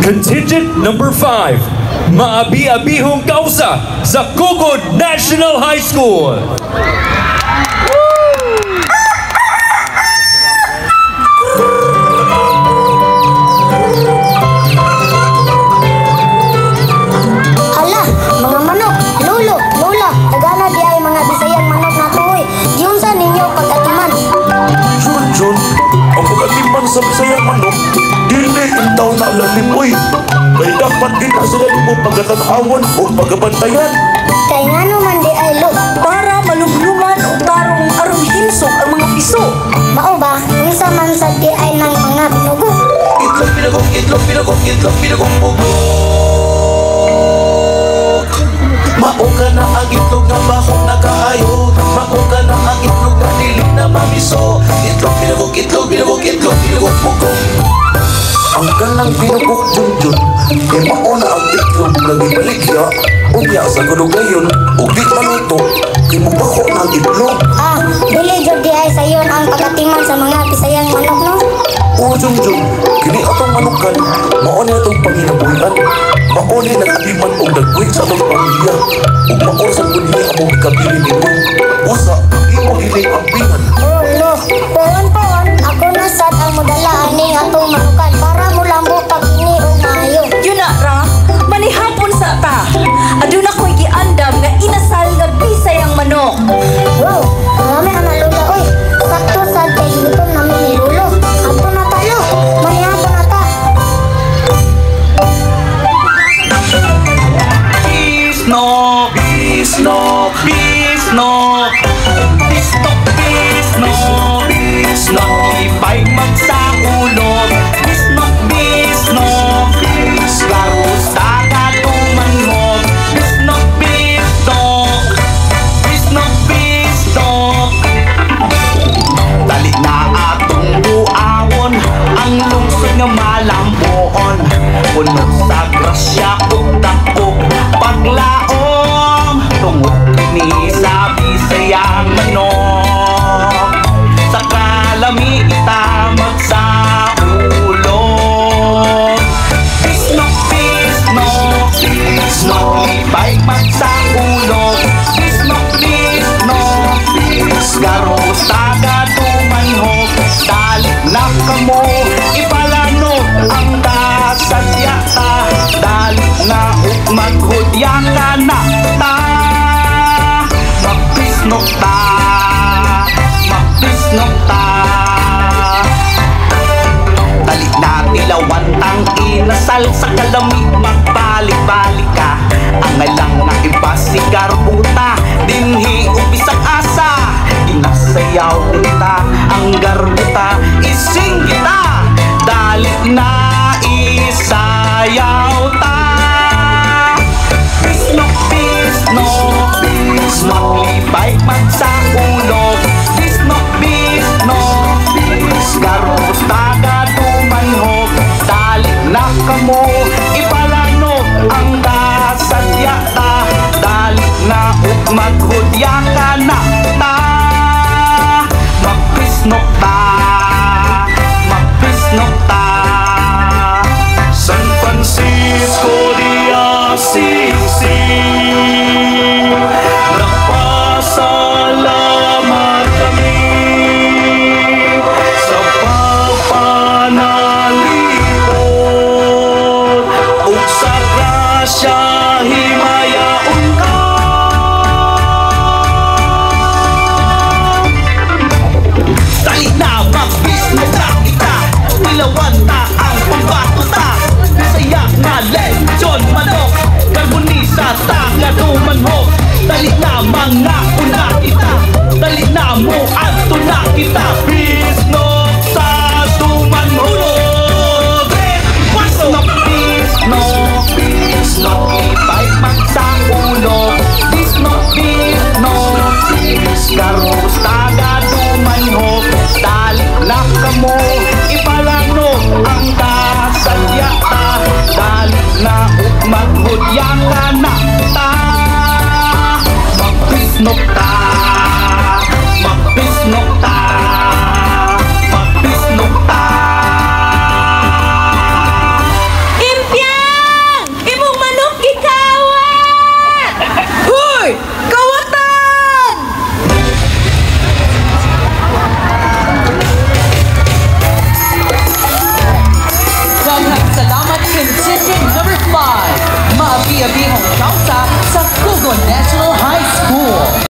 Contingent number 5, Maabi-abihong Kausa sa Kugod National High School. Hala, mga manok, lolo, lola, tagana di ay mga Bisayang manok na tuoy. Giunsa ninyo pag-atiman? Jun Jun, ang pag-atiman sa Bisayang manok, dili intaw na lalim oy. Kay dapat din na sila nimo pagkatanawan o pagabantayan. Kay ngano man di ay lo? Para malumluman og tarong aron himsog ang mga piso. Mao ba, unsa man sa di ay ng mga binugo? Itlog pinagong, itlog pinagong, itlog pinagong bugok. Mao ka na ang itlog nga bahong nakaayo. Mao ka na ang itlog nga dili na mamiso. Itlog pinagong, itlog pinagong, itlog pinagong bugok. Ang kanang pinugok, Junjun, kay mao na ang itlog nga gibaligya, unya sa kadugayon, ug di maluto, kay mubako na ang itlog. Ah, dili jud di ay sayon ang pag-atiman sa mga Bisayang manok, no? O Junjun, kini atong manukan, mao ni atong panginabuhian. Mao ni nag-atiman og nagbuhi sa atong pamilya. Ug mao sa kunhi among gikabili ninyo. Usa, imo hiling ampingan. Oh, lo, poon-poon, ako na sad ang modala aning atong manukan para mulambo pag ini og maayo. Yun na ra, manihapon sa ta. Aduna ko'y giandam nga inasal nga Bisayang manok. Wow, marami ang nalula, oy. Sakto sad kay gigutom namin ni Lolo. Ato na talo, manihapon na ta. Bisnok, bisnok, bisnok, bisnok, bisnok, bisnok, ipay magsaulog. Bisnok, bisnok, garusta katumanhog. Bisnok, bisnok, bisnok, bisnok. Dali na atong buawon ang lungsod nga malambuon. Puno sa grasya ug dakog paglaom. Tungod kini sa Bisayang manok, sa kalami ita magsaulog. Bisnok, bisnok, bisnok, iba'y magsaulog. Bisnok, bisnok, garusta kadumanhog. Dali na kamo, ipalano ang kasadya ta. Dali na ug maghudya ka na ta. Magbisnok ta, magbisnok ta. Dali na tilawan tang inasal sa kalami magbalik-balik ka. Angay lang nga iba si garbuta, dinhi ug bisag asa. Ginasayaw kita ang garbuta, ising kita. Dali na isayaw ta. Bisnok, bisnok, bisnok, libay magsaulog. Bisnok, bisnok, garusta kadumanhog. Dali na kamo, ipalano ang kasadya ta. Dali na ug maghudya ka na ta. Magbisnok ta, magbisnok ta. San Francisco de Assisi, nagpasalamat kami sa pagpanalipod ug sa grasya himayaon ka. Dali na magbisnok ta kita, tilawan ta ang pambato ta. Bisaya nga lechon manok, karbonisa ta kadumanhog. Dali na mga una kita, dali na mo adto na kita. Bisnok sa dumanhog. Bisnok, bisnok, bisnok, iba'y magsaulog. Bisnok, bisnok, garusta